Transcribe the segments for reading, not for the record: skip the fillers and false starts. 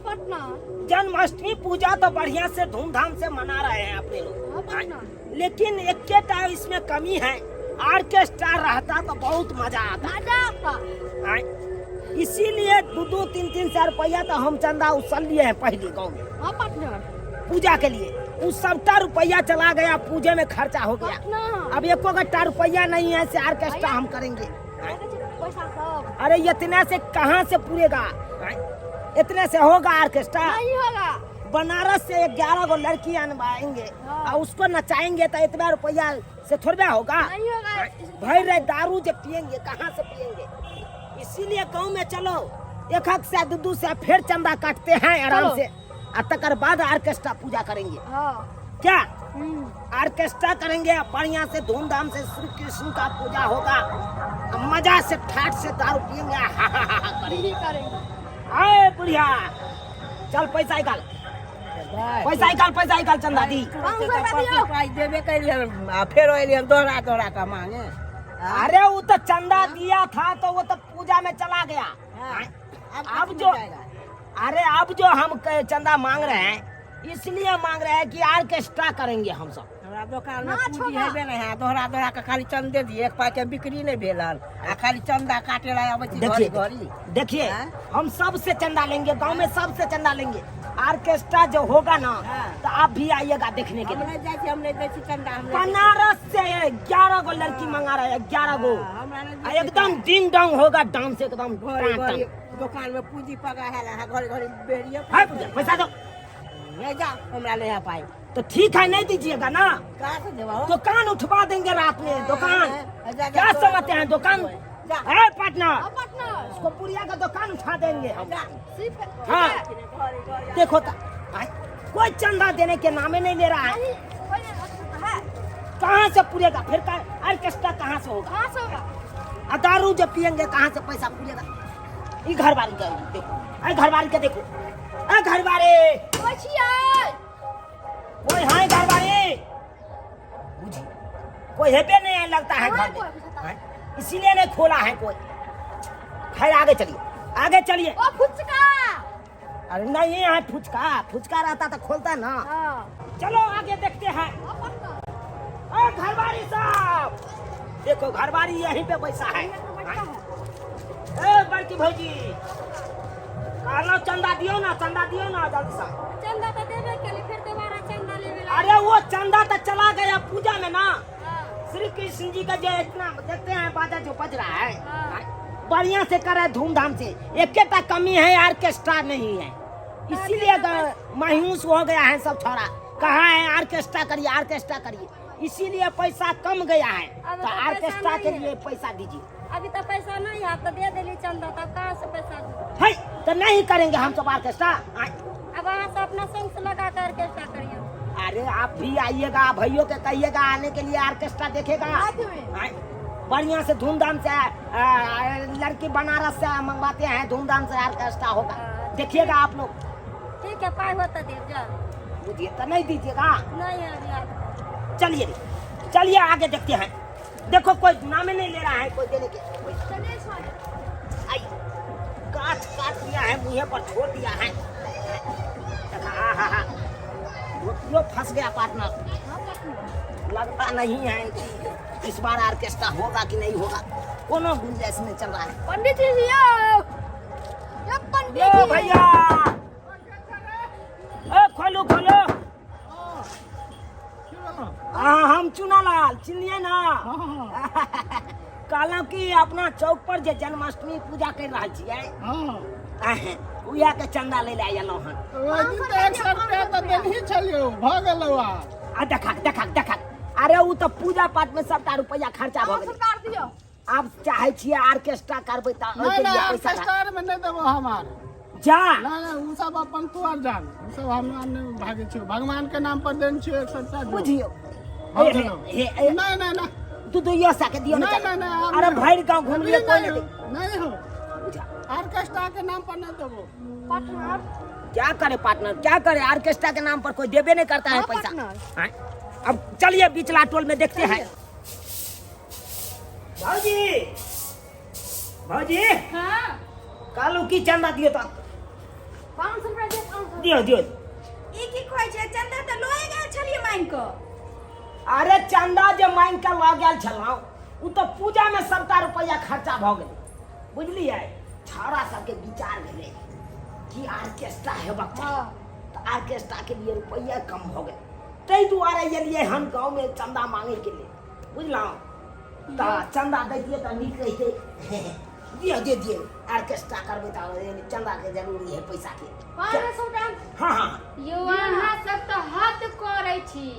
पटना। जन्माष्टमी पूजा तो बढ़िया से धूमधाम से मना रहे हैं अपने लोग। हाँ, पटना। लेकिन एक इसमें कमी है, ऑर्केस्ट्रा रहता तो बहुत मजा आता। मजा आता। आय। इसीलिए दो दो तीन तीन सौ रुपया तो हम चंदा उसल लिए हैं पहले गांव में। हाँ पार्टनर। पूजा के लिए उस सबटा रुपया चला गया, पूजे में खर्चा हो गया। पार्टनर। अब एको गट्टा रुपया नहीं है से ऑर्केस्ट्रा हम करेंगे। पैसा सब। अरे इतने से कहाँ से पूरेगा? इतने से होगा ऑर्केस्ट्रा? नहीं होगा। बनारस से 11 गो लड़की अनवाएंगे हाँ। और उसको नचाएंगे तो इतना रुपया से थोड़बे होगा? नहीं होगा। भर रहे दारू जब पियेंगे कहाँ से पियेंगे? इसीलिए गांव में चलो, एक हक से दू दू से फिर चंदा काटते हैं आराम चलो। से, और तकर बाद ऑर्केस्ट्रा पूजा करेंगे। हाँ। क्या हम्म। ऑर्केस्ट्रा करेंगे बढ़िया से धूमधाम से, श्री कृष्ण का पूजा होगा, मजा से ठाट से दारू पियेंगे, हा, हा, हा, हा करेंगे। यही करेंगे। आए बुढ़िया, चल पैसा निकाल, पैसा निकाल, पैसा निकाल, चंदा दी। 500 रुपया दियो। पाइ देबे कैलियन आ फेरो एलियन दोहरा दोहरा कऽ मांगे। अरे वो तो चंदा दिया था तो वो तो पूजा में चला गया। हाँ। अब जो, अरे अब जो हम चंदा मांग रहे हैं, इसलिए मांग रहे हैं कि ऑर्केस्ट्रा करेंगे हम सब। हमरा दोकान में नाच पूंजी होगा। हेबे नहीं है, दोहरा दोहरा के खाली चंदे दिए, एक पाई के बिक्री नहीं भेल हन आ खाली चंदा काटे ला अबै छी देखिए घड़ी घड़ी। देखिए हाँ? हम सबसे चंदा लेंगे, गांव में सबसे चंदा लेंगे। ऑर्केस्ट्रा जो होगा ना हाँ। तो आप भी आइएगा देखने के हम लिए। नहीं जाइ छी, हम नहीं दै छी चंदा, हम नहीं दै छी। बनारस से 11 गो लड़की मंगा रहे हैं, 11 गो। हाँ, हमरा नहीं आ दै छी। एकदम डिंग डोंग होगा डांस, एकदम घड़ी टान घड़ी टान। दोकान में पूंजी पगा है ला, घड़ी घड़ी बेरिए। है, पैसा दो। नहीं जा, हमरा नहीं है पाई। तो ठीक है, नहीं दीजिएगा ना। कहाँ से देबो? दुकान उठवा देंगे रात में दुकान। हाँ, जा, जा, क्या जा, समझते हैं दुकान? जा। है पार्टनर। हाँ पार्टनर। इसको पुड़िया का दुकान उठा देंगे हम। जा। सिर्फ हाँ। घड़ी घड़ी। देखो तो, आय, कोई चंदा देने के नामे नहीं ले रहा है। नहीं, कोई नहीं रखता है। कहाँ से पूरेगा फिर? का ऑर्केस्ट्रा कहाँ से होगा? कहाँ से होगा? आ दारू जब पियेंगे कहाँ से पैसा पूरेगा? ई घरवाली का देखो, अरे घरवाली के देखो, अरे घरवाली। कोई छियै? कोई है घरवाली? बुझी कोई हेबे नहीं है लगता है कहाँ घर कोई में। बुझाता? हैं? इसीलिए नहीं खोला है कोई। खैर आगे चलिए, आगे चलिए। ओ फुचका। अरे नहीं है फुचका, फुचका रहता तो खोलता ना। हाँ। चलो आगे देखते हैं। हाँ, पार्टनर। ओ घरवाली साहब देखो, घरवाली यहीं पे बैठा है। यहाँ पे बैठा है। ए बड़की भौजी, कहलो चंदा दियो ना, चंदा दियो ना जल्दी से। चंदा तो देबे केली, फिर दोबारा चंदा लेबे ला। अरे वो चंदा तो चला गया पूजा में ना। हाँ। श्री कृष्ण जी का जो इतना देखते हैं बाजा जो बज रहा है, हाँ। बढ़िया से कर रहा है धूमधाम से। एक कमी है, ऑर्केस्ट्रा नहीं है, इसीलिए मायूस हो गया है सब छोरा। कहा है ऑर्केस्ट्रा करिए, ऑर्केस्ट्रा करिए, इसीलिए पैसा कम गया है। अब तो तो पैसा ऑर्केस्ट्रा के नहीं है। लिए पैसा दीजिए। अभी तो पैसा नहीं है, तो दे देली चंदा, तब कहाँ से पैसा दू? है तो नहीं करेंगे हम सब ऑर्केस्ट्रा। अब अहाँ से अपना संग से लगा कर ऑर्केस्ट्रा करियो। अरे आप भी आइएगा, भाइयों के कहिएगा आने के लिए, ऑर्केस्ट्रा देखेगा। आए, बढ़िया से धूमधाम से लड़की बनारस से मंगवाते हैं, धूमधाम से ऑर्केस्ट्रा होगा, हाँ। देखिएगा आप लोग। ठीक है, पाई हो तो देव जा। मुझे तो नहीं दीजिएगा। नहीं है अभी आप। चलिए चलिए आगे देखते हैं। देखो कोई नाम ही नहीं ले रहा है कोई देने के। कोई चलिए स्वामी। आई काट काट दिया है, मुँह पर छोड़ दिया है। हा हा हा, वो फंस गया पार्टनर। लगता नहीं है कि इस बार ऑर्केस्ट्रा होगा कि नहीं होगा, कोनो गुंजाइश नहीं चल रहा है। पंडित जी यो, यो पंडित यो जी। भैया, ए खोलो खोलो। हाँ हम चुनालाल चिन्हिए ना। कहलहुँ कि अपना चौक पर जे जन्माष्टमी पूजा कर रहल छियै, उएह के चंदा लै लए अयलहुँ हन। ओहि दिन तऽ 100 रुपया तऽ देनही छलियौ, भऽ गेलौ आब। आ देखा देखा देखा, अरे ओ तऽ पूजा पाठ में सबटा रुपया खर्चा भऽ गेलै। सरकार दियौ। आब चाहै छियै ऑर्केस्ट्रा करबै तऽ नहि ओहिके नहि लिए पैसा ऑर्केस्ट्रा में नहि देबो हमार। जा। नहि नहि, ओ सब अपन तू आर जान, ओ सब हमरा नहि भागै छियौ। भगवान के नाम पर देने छियौ 100 रुपया दियौ। बुझियौ। भऽ हे, गेलौ। हे, हे, नहि नहि नहि, दू दू सए के दियौ ने। नहि नहि नहि, आब अरे नहि। भरि गाँव घुमलियै, कोई नहीं नहीं। हो, नहीं हो। बुझा। ऑर्केस्ट्रा के नाम पर नहीं देबो। पार्टनर। क्या करे पार्टनर, क्या करे? ऑर्केस्ट्रा के नाम पर कोई देबे नहीं करता है हाँ, पैसा। पार्टनर। हाँ? अब चलिए बिचला टोल में देखते हैं। भाजी भाजी। हाँ। कालू की चंदा दियो तो। 500 रुपया दे, 500। दियो दियो। ई की कहै छै? चंदा तऽ लए गेल छलियै मांगि कऽ। अरे चंदा जे मांगि के लऽ गेल छलहुँ ओ तऽ पूजा में सबटा रुपैआ खर्चा भऽ गेलै, बुझलियै? छौड़ा सबके विचार भेलै कि ऑर्केस्ट्रा हेबाक चाही। हाँ। तऽ ऑर्केस्ट्रा के लिए रुपैआ कम भऽ गेल, ताहि दुआरे एलियै हम गाँवमे चंदा मांगैके लेल, बुझलहुँ? तऽ चंदा दैतियै तऽ नीक रहितै। दियौ दे दियौ, ऑर्केस्ट्रा करबै तऽ चंदाके जरूरी है पैसाके। 500 रुपया। हाँ हाँ। यौ अहाँ सब तऽ हद करै छी।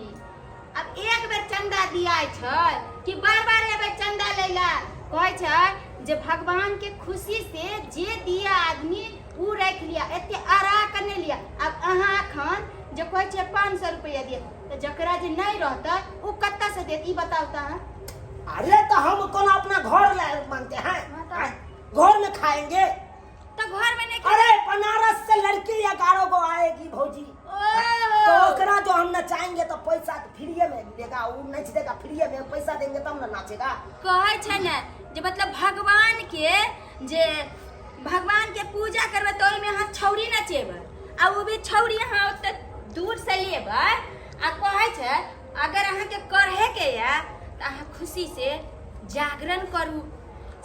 अब एक बेर चंदा दियाइ छै कि बार बार एबै चंदा लै ला? कहै छै जे भगवान के खुशी से जे दिया आदमी उ राखि लिया, एते अड़ा के नहि लिया। आब अहाँ एखन जे कहै छियै 500 रुपया दिया, तऽ जकरा जे नहि रहतै उ कतऽ से देत, ई बताउ तऽ अहाँ। अरे तो हम कोनो अपना घर ला मांगते हैं? हाँ तो। हैं? घर में खाएंगे? तऽ घर में नहीं। अरे बनारस से लड़की 11 गो आएगी भौजी, ओहो। तो ओकरा जो हम नचाएंगे तो पैसा फ्रीए में मिलेगा। वो नच देगा फ्रीए में, पैसा देंगे तब ना नाचेगा। कहै छै ने जे मतलब भगवान के जे भगवान के पूजा करबै तऽ ओहिमे अहाँ छौरी नचेबै, आ ओ भी छौरी अहाँ ओते दूर से लेबै। आ कहै छै अगर अहाँके करहेके यऽ तऽ अहाँ खुशी से जागरण करू,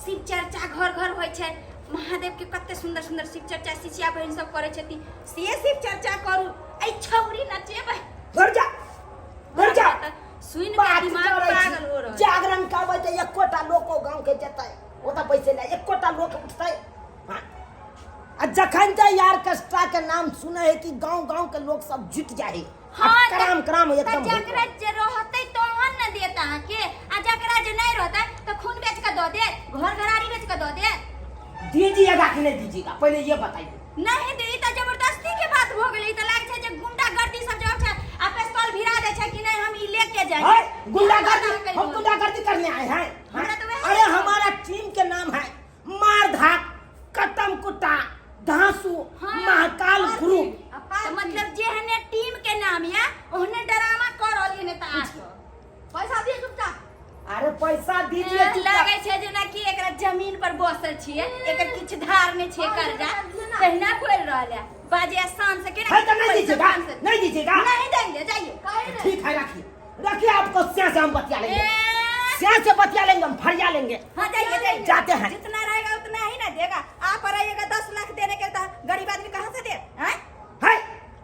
शिव चर्चा घर घर होइ छै, महादेव के कते सुंदर सुंदर शिव चर्चा शिष्या बहिन सब करै छथिन, से शिव चर्चा करू, एहि छौरी नचेबै। घर जा, घर जा। सुनि कऽ बात दिमाग करै छी। पागल हो रहल। जागरण करबै तऽ एकोटा लोको गाँव के जेतै ओतऽ बैसै लए? एकोटा लोक उठतै? हाँ? आ जखन जे ऑर्केस्ट्रा के नाम सुनै है कि गाँव गाँव के लोग सब जुट जाइ है। हाँ, आ कराम कराम तऽ एकदम होइत जकरा जे रहतै तहन ने देत अहाँके, आ जकरा जे नहि रहतै तऽ खून बेच कऽ दऽ देत, घर घरारी बेच कऽ दऽ देत। दीजिएगा कि नहीं दीजिएगा, पहले ये बताइए। नहीं दे, ई तऽ जबरदस्ती के बात भऽ गेलै। ई तऽ लागै छै जे गुंडागर्दी सब जे छै आ पिस्तौल भिरा दै छै कि नहीं हम ई लेके जाए। है, गुंडागर्दी, हम गुंडागर्दी करने आए हैं? हमरा तो वही अरे है। हमारा टीम के नाम है मार धाक कटम कुटा धांसू हाँ, महाकाल ग्रुप। तऽ मतलब जेहने टीम के नाम या ओहने ड्रामा कर रहलियै ने तऽ आके पैसा दिअ चुपचाप। अरे पैसा दीजिए चुपचाप। लागै छै जेनाकि एकरा जमीन पर बसल छियै, एकर किछु धार नहि छै, कर्जा तहिना बोल रहल है, बाजे आसान से केना। है तो नहीं दीजिएगा? पैसा से। नहीं दीजिएगा? नहीं देंगे, जाइए। काहे नहीं? ठीक है, रखिए रखिए, आपको सिया से हम बतिया लेंगे। ए, सिया से बतिया लेंगे, हम फरिया लेंगे। हाँ जाइए जाइए। जाते हैं। जितना रहेगा उतना ही ना देगा। आप रहिएगा 10 लाख देने के तो गरीब आदमी कहाँ से दे हैं? है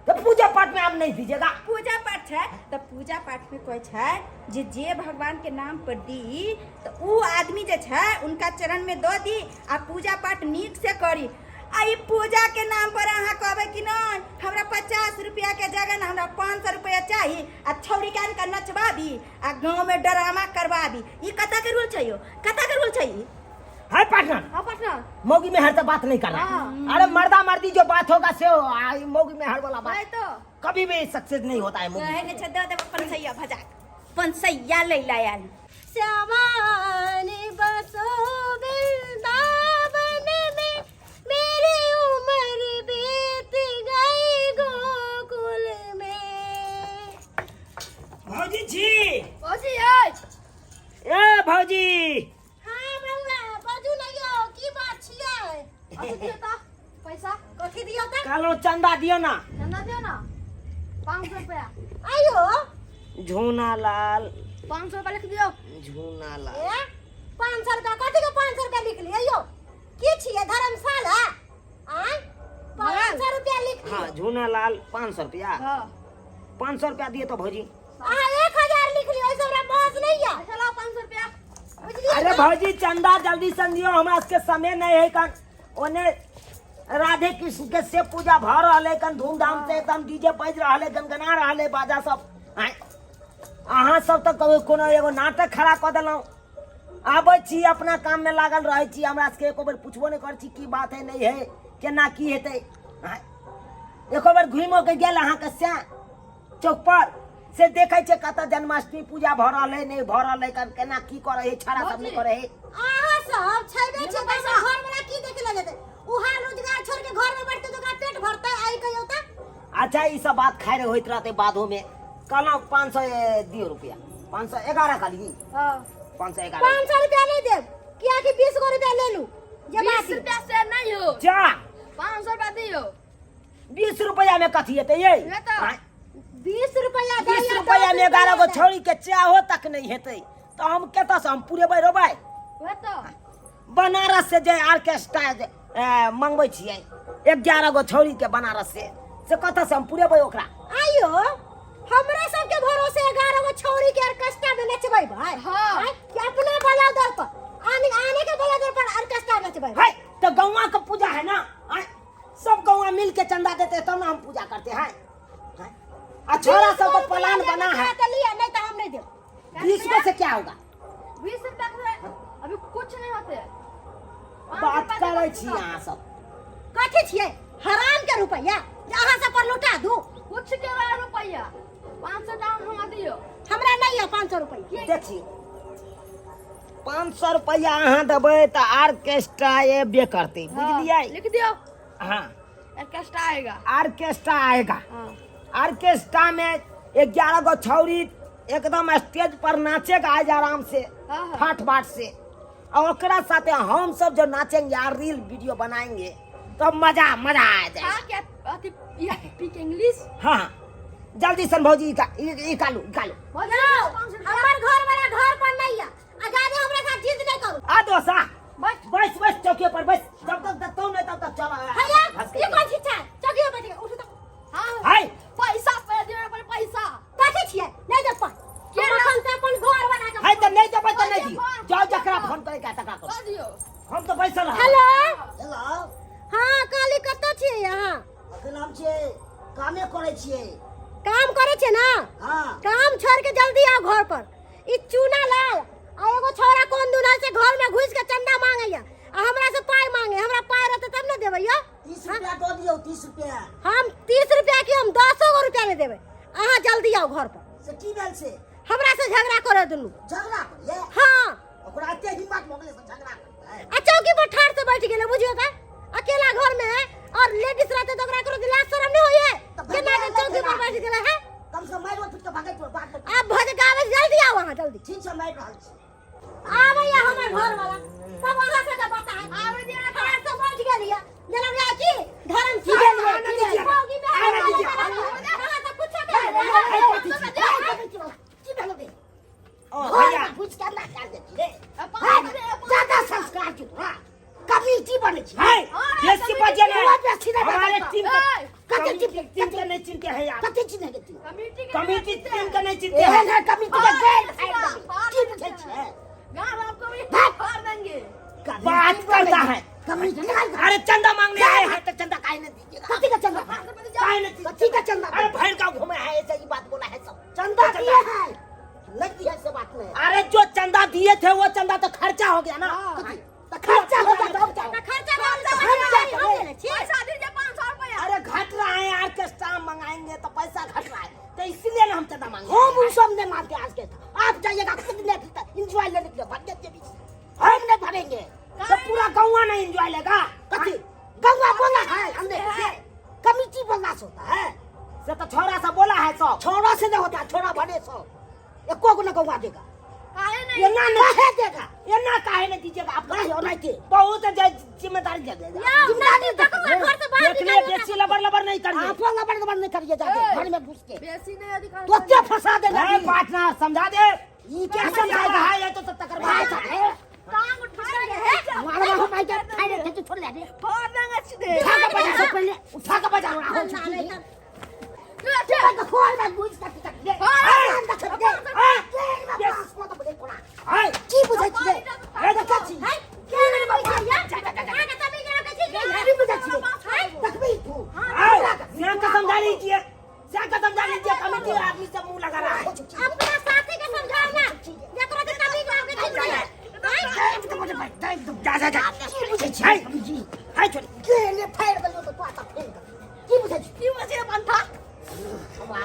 तो पूजा पाठ में आप नहीं दीजिएगा? पूजा पाठ है तऽ पूजा पाठ में कहै छै जे जे भगवान के नाम पर दी तऽ उ आदमी जे छै उनका चरण में दऽ दी आ पूजा पाठ नीक से करी। आ ई पूजा के नाम पर अहाँ कहबै कि नहीं हमरा 50 रुपया के जगह ने हमरा 500 रुपया चाही, आ छौरी के आनि कऽ नचबाबी आ गाँव में ड्रामा करबाबी, ई कतऽ के रूल छै यौ? कतऽ के रूल छै ई? है पार्टनर। हाँ पार्टनर। मौगी में हर से बात नहीं करना है। अरे मर्दा मर्दी जो बात होगा से हो, ई मौगी में हर वाला बात नहीं तो कभी भी सक्सेस नहीं होता है मौगी। कहै ने छै दऽ देबै पनसैया भजा पनसैया लै ला आयल। श्यामाने बसो वृंदावन में, मेरी उम्र बीत गई गोकुल में। भौजी छी? भौजी ऐ। ए भौजी। हाँ बउआ, बाजू ना यौ, की बात छियै? अथी दियौ तऽ पैसा। कथी दियौ तऽ? कहलहुँ चंदा दियो ना। चंदा दियौ ना, 500 रुपया। आइयो। झूना लाल। 500 रुपया लिख दियौ। झूना लाल। ए 500 रुपया कथी के? 500 रुपया लिख लियै यौ? की छियै धर्मशाला आँय? 500 रुपया लिख हाँ। लियौ। झूना लाल 500 रुपया। हाँ। 500 रुपया दिए तो भौजी। अहाँ 1000 लिख लियौ, एहिसँ हमरा बहस नहीं है। अच्छा लाओ 500 रुपया, बुझलियै? अरे ने? भौजी, चंदा जल्दी से दियो, हमरा सबके समय नहीं है कन। ओने राधे कृष्ण के से पूजा भ रहल है कन धूमधाम से, एकदम डीजे बज रहल है, गनगना रहल है बाजा सब। आँय, अहाँ सब तऽ कभी कोनो एगो नाटक खड़ा कऽ देलहुँ। आबै छी, अपना काम में लागल रहै छी, हमरा सबके एको बेर पुछबो नहि करै छी की बात है नहीं है, केना की हेतै। आँय, एको बेर घुमिओ के गेल अहाँके से चौक पर से देखै छै कतऽ जन्माष्टमी पूजा भऽ रहल है, नहि भऽ रहल है, केना की करै है छाड़ा सब, नहि करै है। अहाँ सब छेबे छै पैसा, घर वाला की देखे लगे जेतै? उहा रोजगार छोड़ के घर में बैठते तो ओकरा पेट भरतै? आई कहियो त। अच्छा, ई सब बात खैर होइत रहतै बादो में। कहलहुँ 500 दियौ रुपया, 511 कहली। हां। 511। 500 रुपया नहीं देब, किया कि 20 गो रुपया ले लू जे 20 बाकी रुपया से नहीं हो। जा। 500 रुपया दियो। 20 रुपया में कथी हेतै ये? ले तऽ। आँय, 20 रुपया 20 रुपया में 11 गो छौड़ी के चाहो तक नहीं हेतै तऽ हम कतऽ से हम पुरेबै रोबै? वएह तऽ। बनारस से जे ऑर्केस्ट्रा जे, मंगबै छियै 11 गो छौड़ी के बनारस से कतऽ से हम पुरेबै ओकरा? आइयो हमरा सबके भरोसे 11 गो छौरी के ऑर्केस्ट्रा में नचबै भाई। हाँ। आँय, कि अपना बला दर पर आने आने के बला दर पर ऑर्केस्ट्रा नचबै? है तो गौवा का पूजा है ना। आँय, सब गौवा मिल के चंदा देते हैं तब ना हम पूजा करते हैं। आँय, आ छोरा सब का प्लान बना है। तो लिया नहीं तो हम नहीं देब। 20 गो से क्या होगा? 20 रुपया के अभी कुछ नहीं होते। बात करै छी अहाँ सब। कथी छियै हराम के रुपैया जे अहाँ सब पर लुटा दू? कुछ के बा रुपया 500 डाउन हमरा दियो। हमरा नहीं है 500 रुपैया। देखियौ 500 रुपया अहाँ देबै तऽ ऑर्केस्ट्रा एबे करतै, बुझलियै? लिख दियो। हाँ। ऑर्केस्ट्रा आएगा। ऑर्केस्ट्रा आएगा। हाँ। ऑर्केस्ट्रा में 11 गो छौरी एकदम स्टेज पर नाचेगा आज आराम से। हाँ, हाँ। फाट फाट से, और ओकरा साथे हम सब जो नाचेंगे और रील वीडियो बनाएंगे तो मजा मजा आ जाएगा। हाँ, क्या अथी या स्पीक इंग्लिश। हाँ जल्दी सन भौजी निकालू निकालू। जाओ, हमर घर वाला घर पर नहीं है आ जादे हमरा साथ जिद नहीं करू। आ दोसा बस बस बस चौकी पर बस, जब तक दत्तो नहीं तब तक चला। हैया ये कौन चीज छै? चौकी पर बैठ के उठू तो। हाँ। हाय पैसा पे दियो पर पैसा। कथी छियै? नहीं देब पाइ। के हम अखन तऽ अपन घर वाला के हाय तो नहीं देबै तो नहीं दियो, फोन, जाओ जकरा फोन करे का तकरा करो। कर दियो। हम तो बैसल रहब। हेलो। हेलो। हाँ काली कतऽ छियै अहाँ? अखन हम छियै कामे करै छियै। काम करै छियै ना? हाँ। काम छोड़ के जल्दी आओ घर पर। ई चूना लाल आ एगो छौड़ा कोन दुना से घर में घुस के चंदा मांगैया आ हमरा से पाइ मांगे। हमरा पाइ रहतै तब ने देबै यौ। 30 रुपया दऽ दियौ, 30 रुपया। हम 30 रुपया की हम 10 गो रुपया नहीं देबै, अहाँ जल्दी आओ घर पर। से की भेल से? हमरा से झगड़ा करे दुनू। झगड़ा करिए? हाँ। ओकरा एते हिम्मत भऽ गेलै से झगड़ा करतै? आ चौकी पर ठाढ़ से बैठ गेलै बुझियौ तऽ, अकेला घर में है और लेडीज रहते तो ओकरा करो लाज शरम नहीं होइए? तऽ केना के चौकी पर बैठ गेलै है? कम से कम मारि पीट के भागैत बात। आब भजकाबै, जल्दी आओ अहाँ जल्दी। ठीक छै, मारि रहल छी। आबैया हमर घर वाला तब अहाँ सबके बताए। आबै दिअ। ठाढ़ से बैठ गेलियै जेना बुझाय की धर्म की भेलियै? की भेलियै? मौगी में आबै दिअ। अहाँ तऽ कुछो हाय, नहि। कथी छी? की भेल बे? ओ घर भैया में घुसि के अंदर कर देती रे। पाँच ज्यादा संस्कार छौ तोरा, कमिटी बनै छी। हाय बेसी बजे नहीं। तोरा बेसी नहीं हमारे बजै। टीम का ए, कते टीम टीम के नहीं चिनते हैं यार। कते चिन्है के तू? कमिटी के कमिटी टीम के नहीं चिनते हैं। एहन है कमिटी के गैर हाँ, फाड़ देबै। की बुझै छियै? गाँव आपको भी फाड़ देंगे। बात करता है। कमिटी निकाल घर। अरे चंदा मांगने आए हैं तो चंदा काहे नहीं दीजिएगा? कथी का चंदा? काहे नहीं दीजिएगा? कथी का चंदा? अरे भैर का घूमे है ऐसे ही बात बोला है सब। चंदा चंदा। दिए है नहीं दिए से बात नहीं। अरे जो चंदा दिए थे वो चंदा तो खर्चा हो गया ना। कथी? तो खर्चा हो गया तब जाओ। खर्चा खर्चा हम देले छियै। पैसा दीजिए 500 रुपया। अरे घट रहा है, ऑर्केस्ट्रा मंगाएंगे तो पैसा घट रहा है तो इसीलिए ना हम चंदा मांगे। हम उन सब नहीं मानते आज के। आप जाइएगा खुद नहीं इंजॉय लेने के लिए भर के बीच हम नहीं भरेंगे। तो पूरा गौवा नहीं एंजॉय लेगा। कथी गौवा बोला है? हमने कमिटी बोलना से होता है। से तो छोरा सा बोला है सब। छोरा से नहीं होता, छोरा भरे सौ एको गो न गौवा देगा। काहे नहीं? ये ना नहीं काहे देगा? ये ना काहे नहीं दीजिएगा आप? काहे और नहीं के? बहुत जिम्मेदारी दे देगा। यौ, जिम्मेदारी नानी, देखू, घर से बाहर देखने निकालियो। बेसी लबर लबर नहीं करिए। आप लबर लबर नहीं करिए, जाके ए। घर में घुस के बेसी नहीं अधिकार। तो क्या फंसा देगा? ए, पार्टनर समझा दे। ये क्या समझाएगा? समझाएगा? है ये तो तकर भाई बाद साहब, टांग उठा के मारवा हम आई के खाए रे तू छोड़ ले रे। फाड़ देंगे सीधे। उठा के बजा से पहले उठा के बजा रहा हूं। चलो, के खोल में घुस के पिटक दे। अंदर दे। हाय को तो बोले कोना हाय की बुझै छियै? हे देखै छी है के रे बुझै अहाँ के तमीज रखै छी? की बुझै छियै? देखबी तू। हाय श्याम का समझा लीजिए, श्याम का समझा लीजिए। कमेटी आदमी सब मुंह लगा रहा है। अपना साथी के समझाओ ना जकरा के तमीज रखै छी। जा जा जा। की बुझै छियै? हाय हाय छोड़। गेले फाड़ि देलियौ तऽ तोरा तऽ फेर की बुझै छी? की बुझै पंथा?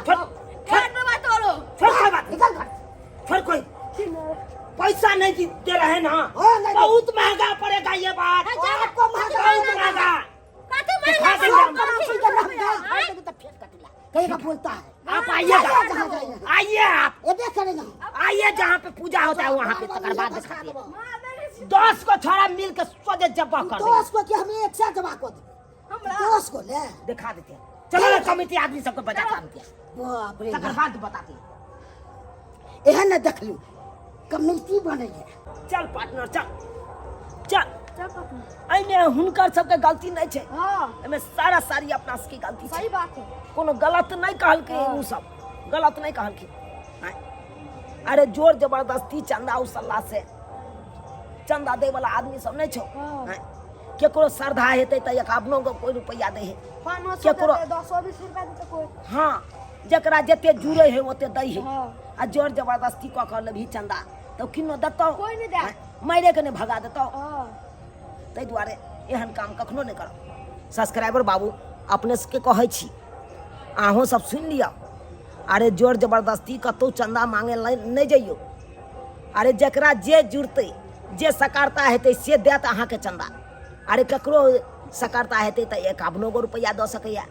छोड़। काट दे तोरो। छोड़ कोई बात। निकल घर। छोड़, कोई पैसा नहीं दे रहे ना। हाँ, नहीं दे। बहुत महंगा पड़ेगा ये बात। आपको महंगा बहुत महंगा। कथी दिखा महंगा? देंगे हम। सब सुन के रख दे, फाड़ देबी तऽ फेर कटिला कहेगा बोलता है। आप आइएगा, जहाँ जाइए। आइए आप। एबे करेगा। आइए, जहाँ पे पूजा होता है वहाँ पे तकर बाद दिखा दिए। मार देंगे सीधे। 10 को छोड़ा मिल के सोझे जब्बा कर देंगे। 10 को कि हम एक साथ जमा कर देबै। हमरा 10 गो ले दिखा देते हैं। चलो ना कमिटी आदमी सबके बजा के आनते हैं। बाप रे तकर बाप। बाद बताते हैं। एहन ने देखलू कमिटी बनैया। चल पार्टनर, चल चल। चल पार्टनर। एहिमे हुनकर सबके गलती नहि छै। हाँ। एहिमे सारा सारी अपना सबके गलती छै। सही बात है। कोनो गलत नहि कहलकै। ओ सब गलत नहि कहलखिन। आँय। अरे जोर जबरदस्ती चंदा उसल्ला से चंदा दै वाला आदमी सब नहि छौ। हाँ। आँय। केकरो श्रद्धा हेतै तऽ एकावनो गो कोइ रुपैआ दै है। 500 केकरो- देतै, 10 20 रुपया देतै कोइ। हाँ, जकरा जते जुड़े है ओते दै है। हाँ। आ जोर जबरदस्ती कऽ कऽ लेबही चंदा तऽ किनो देतौ? कोइ नहि देत। आँय, मारे के नहि भगा देतौ? हाँ। ताहि दुआरे एहन काम कखनो नहि करब। सब्सक्राइबर बाबू, अपने सबके कहै छी, अहूँ सब सुनि लिअ। अरे जोर जबरदस्ती कतहु चंदा मांगे लए नहि जइयौ। अरे जकरा जे जुड़तै, जे सकारता हेतै से देत अहाँके चंदा। अरे ककरो सकारता हेतै तऽ 51 गो रुपैआ दऽ सकैए,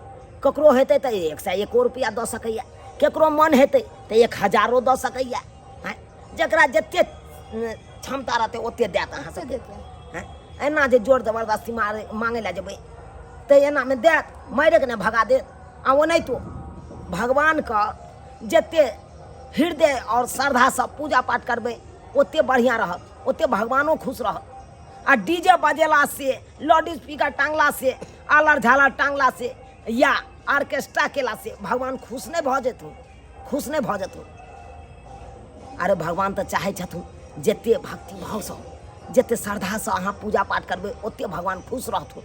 ककरो हेतै तऽ 101 रुपैआ दऽ सकैए, ककरो मन हेतै तऽ 1000 दऽ सकैए। आँय, जकरा जते क्षमता रहतै ओते देत अहाँ सबके। देतै। आँय, एना जे जोर जबरदस्ती मारे मांगे लए जेबै तऽ एनामे देत, मारिके नहि भगा देत? आ ओनाहितो भगवानके जते हृदय आओर श्रद्धासँ पूजा पाठ करबै ओते बढ़िआँ रहत, ओते भगवानो खुश रहत। आ डीजे बजेला से, लाउड स्पीकर टांगला से, आलर झालर टांगला से या ऑर्केस्ट्रा केला से भगवान खुश नहि भऽ जेथुन, खुश नहि भऽ जेथुन। अरे भगवान तऽ चाहै छथुन जते भक्ति भावसँ, जते श्रद्धासँ अहाँ पूजा पाठ करबै ओते भगवान खुश रहथुन।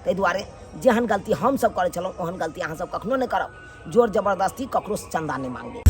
ताहि दुआरे जेहन गलती हमसब करै छलहुँ ओहन गलती अहाँ सब कखनो नहि करब। जोर जबरदस्ती ककरोसँ चंदा नहि मांगबै।